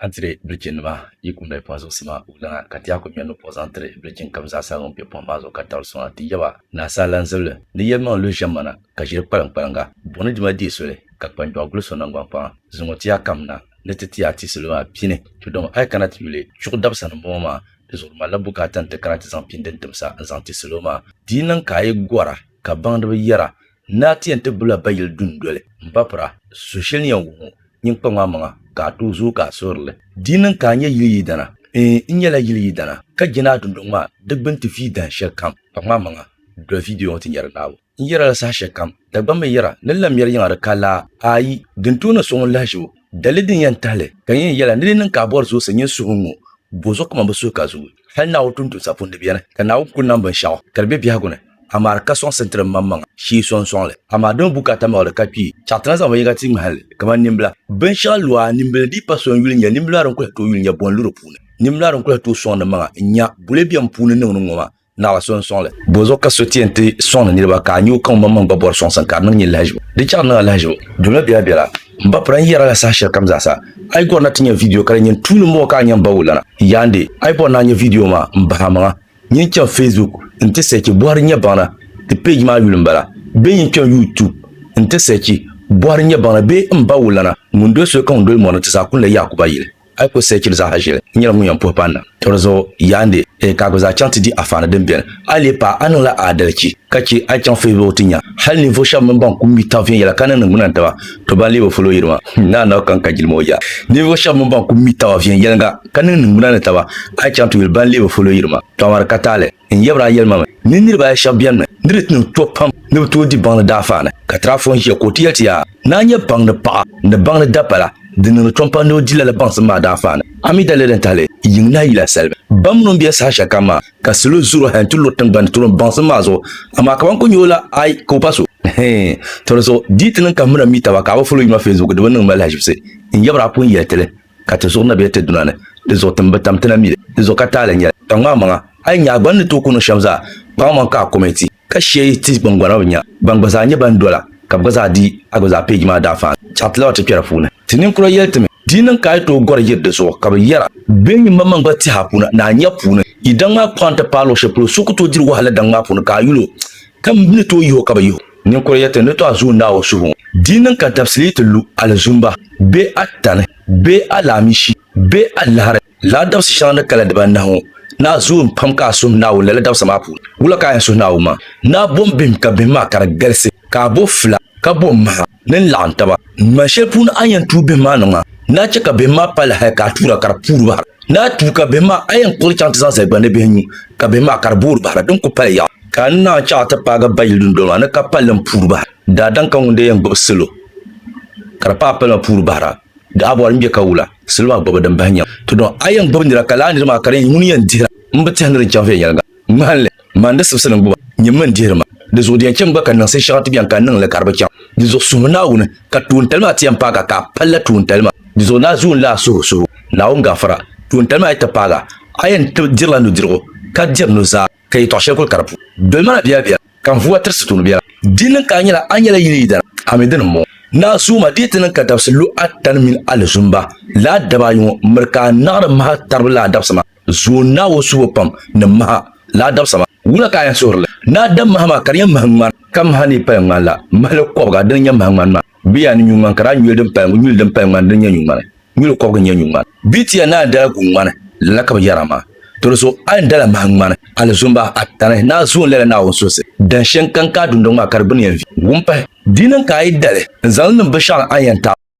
A ni tiri bilichinnima yi kumda yi pɔhim zuɣusima wulaŋa, ka ti yaa ku ŋmɛri ni pɔh zaŋ tiri bilichin kam zaasa ŋun be pɔhim maa zuɣu ka tabili soŋa ti yaba ni asaa lan zibili ni yɛlimaŋli luhi ʒiɛmana ka ʒiri kpaliŋkpaliŋga buɣi ni dima deei soli ka kpanjɔɣu guli so naŋgbankpaŋa zuŋɔ ti yaa kamina ni ti ti a ti salo maa pini. To dama a yi kana ti yuli chuɣu dabisa ni m-bɔŋɔ maa, di zuɣu di malila bukaata ni ti kana ti zaŋ pini din timsa n-zaŋ ti salo maa. Di yi niŋ ka a yi gɔra ka baŋdiba yɛra ni a ti yɛn ti gbubila bayili dundoli m-ba pira, so shɛli ni yɛn wuhi ŋɔ, nyin kpaŋ a maŋa ka a tooi zooi ka a suhiri li. Di yi niŋ ka a nyɛ yili yidana, iin, n nyɛla yili yidana, ka je ni a dundoŋ maa di gbuni ti vii dahin shɛli kam, kpaŋ a maŋa doli viidiyo ŋɔ ti nya di naabu. N yɛrila saha shɛli kam, Dagbaŋ mi yɛra ni la mɛri yiŋa di ka laa. Ayi, din tooi ni so ŋun lahiʒibu daliri din yɛn tahili ka n yɛn yɛla ni di niŋ ka a bɔri zoosi nyin suhu ŋ-ŋɔ, bɔzuɣu kaman bɛ suhu ka zooi. Hal Naawuni tumtumsa pun di beni, ka Naawuni kul nam binshɛɣu ka di be biɛhigu ni, amaa di ka sɔŋsim tiri m-maŋmaŋa shee sɔŋsɔŋli. Amaa di mi bukaata maɣili ka kpee, chaɣ ti na zaŋ binyɛra ti ŋmahinli kaman nimbila. Binshɛɣu lu a nimbila di pa so n-yuli nya nimbila din kul tooi yuli nya bɔ n-lu di puuni. Nimbila din kul tooi sɔŋdi maŋa n-nya buli bɛ m puuni niŋdi ŋ-ŋɔ maa. Naɣila so n-sɔŋ li. Bɔzuɣu ka so ti yɛn ti sɔŋdi niriba ka a nya o ka ŋun maŋmaŋ gba bɔri sɔŋsim ka di niŋ nyin lahiʒibu? Di chaɣ niŋ a lahiʒibu dolima biɛlabiɛla. M ba pira n yɛri a la saha shɛli kam zaasa. A yi gɔri na ti nya vidiyo ka di nyin tuuli m-bɔŋɔ ka a nya m ba wulana. Yaandi, a yi bɔri ni a nya vidiyo maa, m bahi a maŋa. Nyin chaŋ Facebook nti sɛchi bɔhiri nya baŋna ti page maa yuli m-bala bee nyin chaŋ YouTube nti sɛchi bɔhiri nya baŋna bee m ba wulana ŋun doli soli ka ŋun doli mɔri ni ti zaa kunila Yaakuba yili. A yi ku sɛchiri zaaha ʒili, n nyɛla ŋun yɛn puhi paai na. To di zuɣu, yaandi, ee ka a gba zaa chaŋ ti di afaani din beni. A yi lee paai, a niŋla aadalichi ka chɛ a yi chaŋ Facebook ti nya hal ninvuɣ shɛba mini ban ku mi taba viɛnyɛla ka niŋ niŋgbuna ni taba, to ban lee bi folo yiri maa. Ni a nabi kam ka jilima o ya. Ninvuɣ shɛba mini ban ku mi taba viɛnyɛliŋga ka niŋ niŋgbuna ni taba, a yi chaŋ ti yuli ban lee bi folo yiri maa. To amaa di ka taali. N yɛbiri a yɛli ma mi ni niriba ayi shɛba beni mi ni di ti niŋ to pam ni bɛ tooi di baŋdi daafaani. Ka Tirafo n-ʒiya ka o ti yɛli ti yaa, Ni a nyɛ baŋdi paɣa ni baŋdi dapala, di niŋdi tom pam ni o di lala baŋsim maa daafaani. A mi daliri din tahili yiŋ nahi yila salima. Ba mini o ni be saha shɛli kam maa, ka salo zuri o hali nti luri tiŋgbani ni ti rum baŋsim maa zuɣu, amaa ka ban kuli nya o la, ai, ka o pa so. Hɛɛn, to di zuɣu di yi ti niŋ ka m mini a mi taba ka a bi folo yuma Facebook, di bi niŋ ma lahiʒibisi. N yɛbiri a pun yɛli ti li. Ka ti zuɣu na be ti duna ni, di zuɣu ti ni bi tam ti na mi li, di zuɣu ka taali n-nyɛ li. Ka ŋmaa maŋa, a yi nya a gba ni ni tooi ku niŋ shɛm zaa, kpaŋ maŋ ka a kɔmɛnti, ka shee ti gbaŋgbana bi nya ban gba zaa nyɛ ban dola, ka bɛ gba zaa di a gba zaa peeji maa daafaani. Chaɣ ti laba ti kpɛra puuni. Ti ninkura yɛli ti mi, Di yi niŋ ka a yi tooi gɔri yiri di zuɣu, ka bɛ yɛra, Bee nyin maŋmaŋ gba tɛha a puuni ni a nya puuni, yi daŋ maa kpaŋ ti paai luɣ shɛli polo, so ku tooi diri wahala daŋ maa puuni ka a yul o, ka m ni tooi yih o ka bi yih o. Ninkura yɛli ti ni to a zuɣu Naawuni suhu ŋɔ, di yi niŋ ka dabisili yi ti lu alizumba bee atani bee alaamishi bee alahiri lala dabisi shɛŋa ni kala dibaanahi ŋɔ, ni a zooi pam ka a suhi Naawuni lala dabisa maa puuni. Wula ka a yɛn suhi Naawuni maa? Ni a bom bihim ka bihim maa ka di galisi, ka a bo fila ka bo maha ni n-laɣim taba. Ŋmani shɛli puuni a ni yɛn tuui bihim maa niŋ maa, ni a chɛ ka bihim maa pali hali ka a tuura ka di puuri bahira. Ni a tuui ka bihim maa, a yɛn kpuɣi li chaŋ ti zaŋ zali gbandi bihi nyu, ka bihim maa ka di boori bahira din ku pali yaɣa. Ka n naan chaɣ ti paagi bayili dundoli maa ni ka palli m-puuri bahira. Daadam ka ŋun dee yɛn gbubi salo ka di paai palli maa puuri bahira, di a bɔri m-be ka wula, salo maa gbubi din bahi nyaŋ. To dɔn a yɛn gbubi nira ka lala nira maa ka di yɛn ŋuni yɛn dihira m bi tɛhi ni di chaŋ viɛnyɛliŋga. Ŋmahinli, man di sibisi ni gbuba, nyini mi n-dihiri ma. Di zuɣu di yɛn chɛmi gba ka niŋsim shɛŋa ti beni ka n niŋ li ka di bi chaŋ. Di zuɣu suhimi Naawuni ka toontali maa ti yɛn paag a ka a palila toontali maa. Di zuɣu naa zuun la a suhu suhu Naawuni gaafara. Toontali maa yi ti paag a, a yɛn ti dirila nudirigu ka diri nuzaa. Ka yɛtɔɣ shɛli kuli ka di puuni doli ma na biɛlabiɛla, ka n vuui a tirisi tuuni biɛla. Di niŋ ka a nyɛla a nyɛla yili yidana, a mi dini m-bɔŋɔ. Naa Zuuma di ti niŋ ka dabisi lu a tani mini alizumba laa daba ayi ŋɔ, miri ka a naɣiri maha taribu laa dabisa maa. Zooi Naawuni suhibu pam ni maha laa dabisa maa. Wula ka a yɛn suhiri li? Naa dam maha maa ka di nyɛ maha ŋmani, ka maha ni pali ŋmani la mahili kɔbiga, dini n-nyɛ maha ŋmani maa. Bɛ yaa ni nyu ŋmani ka daa nyuli din pali nyuli din pali ŋmani dini n-nyɛ nyu ŋmani. Nyuli kɔbiga n-nyɛ nyu ŋmani. Bɛ ti ya ni a dala gu ŋmani, lala ka bɛ yɛra maa. To di zuɣu a ni dala maha ŋmani, alizumba, a tani ni a zooi lala Naawuni suhisi dan shɛli n-kani ka a dundoŋ maa ka di gbuni yɛn vi. Wumpahi, di niŋ ka a yi dali n-zaŋ li niŋ binshɛɣu ni a ni yɛn taɣi.